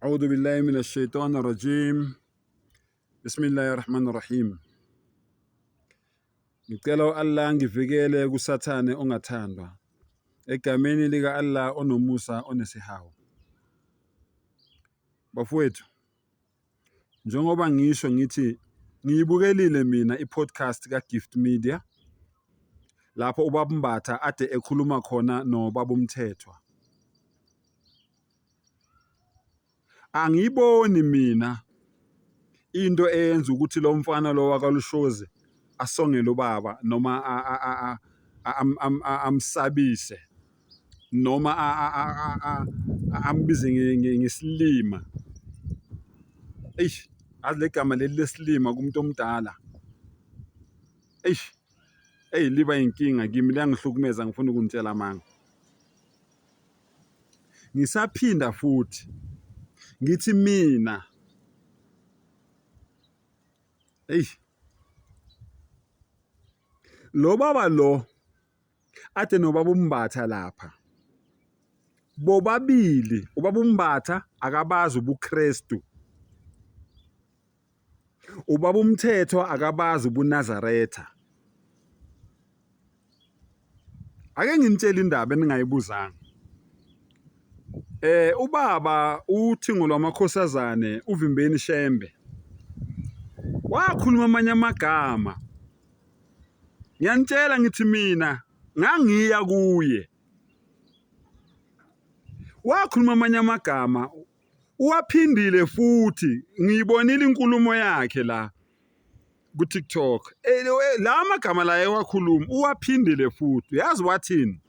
A'udhu billahi minash shaitani rajim. Bismillahir Rahmanir Rahim. Ngicela u-Allah angivikele kuSathane ongathandwa. Egameni lika-Allah onomusa onesihawu. Bafowethu, njengoba ngisho ngithi ngiyibukelile mina i-podcast ka-Gift Media lapho ubaba Mbatha ade ekhuluma khona nobaba uMthethwa. Angiyiboni mina into eyenza ukuthi lo mfana lo wakaLushozi asongele ubaba noma amsabise noma ambize ngesilima. Eish, yazi le gama leli lesilima kumuntu omdala, eish, eyi liba inkinga kimi, liyangihlukumeza, ngifuna ukunitshela amanga. Ngisaphinda futhi ngithi mina, eish, lo baba lo ade nobaba uMbatha lapha bobabili, ubaba uMbatha akabazi ubuKristu, ubaba uMthethwa akabazi ubuNazaretha. Ake nginitshele indaba eningayibuzanga. Ubaba uThingo lwamakhosazane uVimbeni Shembe wakhuluma amanye amagama. Ngiyanitshela ngithi mina ngangiya kuye. Wakhuluma amanye amagama uwaphindile futhi ngiyibonile inkulumo yakhe la ku-TikTok. La magama la ewakhuluma uwaphindile futhi. Uyazi wathini?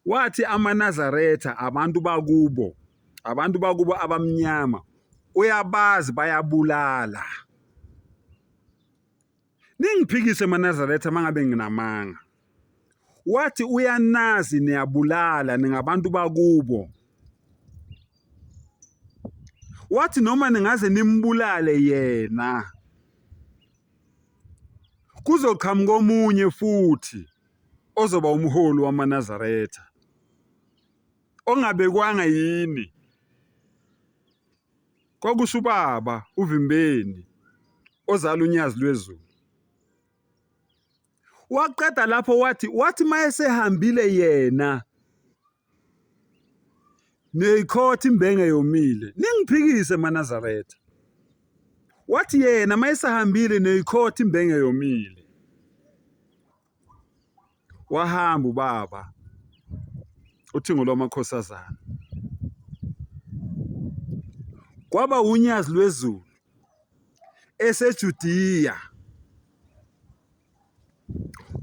Wathi amaNazaretha abantu bakubo, abantu bakubo abamnyama uyabazi bayabulala. Ningiphikise maNazaretha mangabe nginamanga. Wathi uyanazi niyabulala ningabantu bakubo. Wathi noma ningaze nimbulale yena kuzoqhamuka omunye futhi ozoba umholi wamaNazaretha ongabekwanga yini. Kwakusho ubaba uVimbeni ozala uNyazi lwezulu. Waqeda lapho wathi wathi mayesehambile yena niyoyikhotha imbenge yomile, ningiphikise maNazaretha. Wathi yena mayesehambile niyoyikhotha imbenge yomile. Wahamba ubaba uThingo lwamakhosazana, kwaba uNyazi lwezulu eseJudiya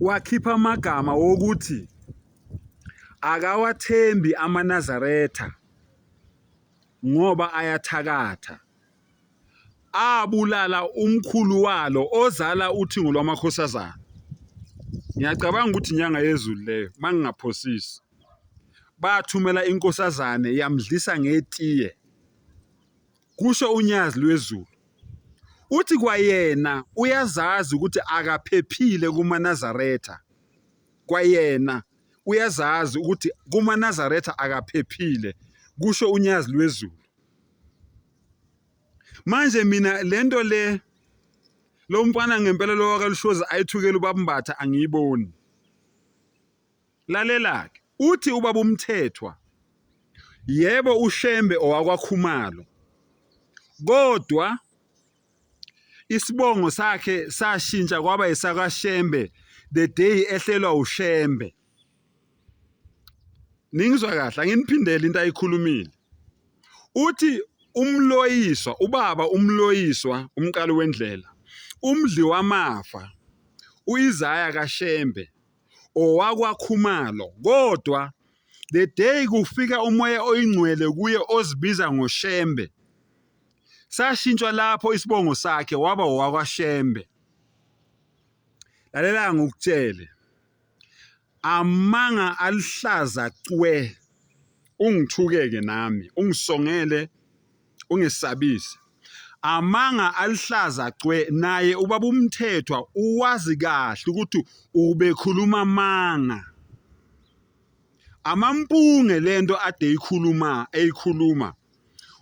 wakhipha amagama wokuthi akawathembi amaNazaretha ngoba ayathakatha. Abulala umkhulu walo ozala uThingo lwamakhosazana. Ngiyacabanga ukuthi inyanga yezulu leyo mangingaphosisi. Bathumela inkosazane yamdlisa ngetiye. Kusho uNyazi lwezulu. Uthi kwayena uyazazi ukuthi akaphephile kumaNazaretha. Kwayena uyazazi ukuthi kumaNazaretha akaphephile, kusho uNyazi lwezulu. Manje mina lento le lo mfana ngempela lo wakaLushozi ayithukela ubaba Mbatha angiyiboni. Lalela-ke, uthi ubaba uMthethwa yebo uShembe owakwaKhumalo kodwa isibongo sakhe sashintsha kwaba esakaShembe the day ehlelwa uShembe. Ningizwa kahle, anginiphindele into ayikhulumile. Uthi umloyiswa, ubaba umloyiswa, umqali wendlela, umdli wamafa, uIsaya kaShembe owakwaKhumalo, kodwa the day kufika umoya oyingcwele kuye ozibiza ngoShembe, sashintshwa lapho isibongo sakhe waba owakwaShembe. Lalela ngikutshele, amanga aluhlaza cwe, ungithukeke nami, ungisongele, ungesabise. Amanga aluhlaza cwe, naye ubaba uMthethwa uwazi kahle ukuthi ubekhuluma amanga. Amampunge lento ade ikhuluma eyikhuluma.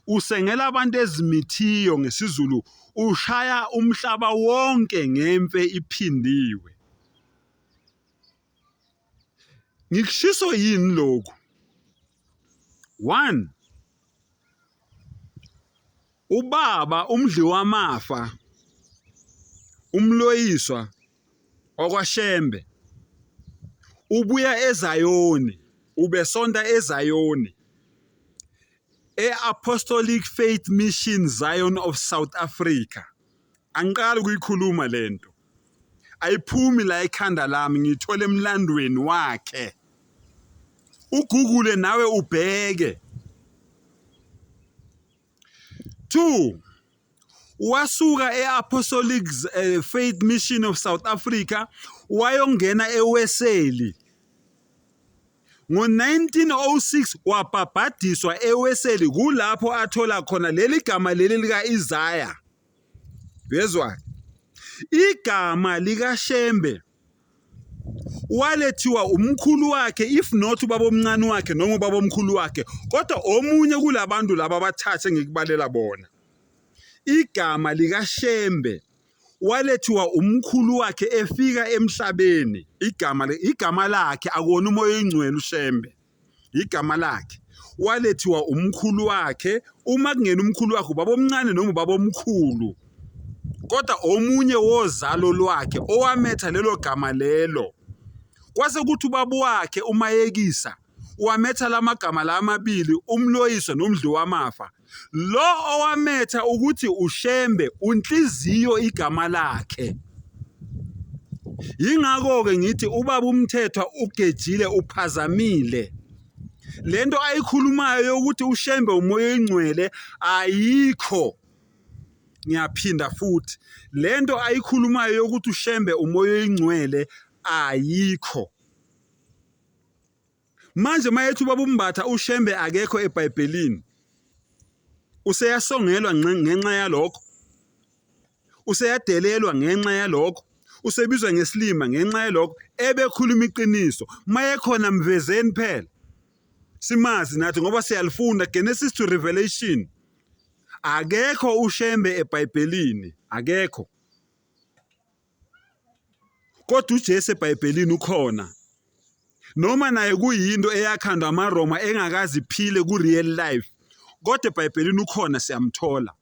Usengela abantu ezimithiyo ngesiZulu, ushaya umhlaba wonke ngemfe iphindiwe. Ngikushiso yini lokhu? 1 Ubaba umdli wamafa umloyiswa wakwaShembe ubuya eZayoni ubesonta eZayoni e-Apostolic Faith Mission Zion of South Africa. Angiqali ukuyikhuluma lento. Ayiphumi la ekhanda lami ngiyithola emlandweni wakhe. Ugugule nawe ubheke. 2 wasuka e-Apostolic eh, Faith Mission of South Africa wayongena eWeseli. Ngo-1906 wabhabhadiswa eWeseli kulapho athola khona leli gama leli lika-Isaya. Uyezwa? Igama likaShembe walethiwa umkhulu wakhe if not ubaba omncane wakhe noma ubaba omkhulu wakhe kodwa omunye kulabantu laba abathathe ngikubalela bona igama likaShembe walethiwa umkhulu wakhe efika emhlabeni igama igama lakhe akuwona umoya oyingcwele uShembe igama lakhe walethiwa umkhulu wakhe uma kungena umkhulu wakhe ubaba omncane noma ubaba omkhulu kodwa omunye wozalo lwakhe owametha lelo gama lelo kwase kuthi ubaba wakhe umayekisa wametha lamagama la amabili umloyiswa nomdli wamafa lo owametha ukuthi uShembe unhliziyo igama lakhe. Yingakho-ke ngithi ubaba uMthethwa ugejile uphazamile. Lento ayikhulumayo yokuthi uShembe umoya oyingcwele ayikho. Ngiyaphinda futhi, lento ayikhulumayo yokuthi uShembe umoya oyingcwele ayikho. Manje mayethi ubaba uMbatha uShembe akekho eBhayibhelini. Useyasongelwa ngenxa yalokho. Useyadelelwa ngenxa yalokho. Usebizwa ngesilima ngenxa yalokho. Ebekhuluma iqiniso. Mayekhona mvezeni phela. Simazi nathi ngoba siyalifunda Genesis to Revelation. Akekho uShembe eBhayibhelini, akekho. Kodwa uJesu eBhayibhelini ukhona. Noma naye kuyinto eyakhandwa amaRoma engakaze iphile ku-real life, kodwa eBhayibhelini ukhona siyamthola.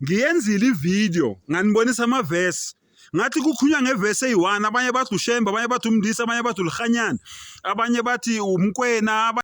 Ngiyenzile ividiyo nganibonisa amavesi ngathi kukhulunywa ngevesi eyi-one abanye bathi uShembe abanye bathi uMndisi abanye bathi uLihanyane abanye bathi uMkwena.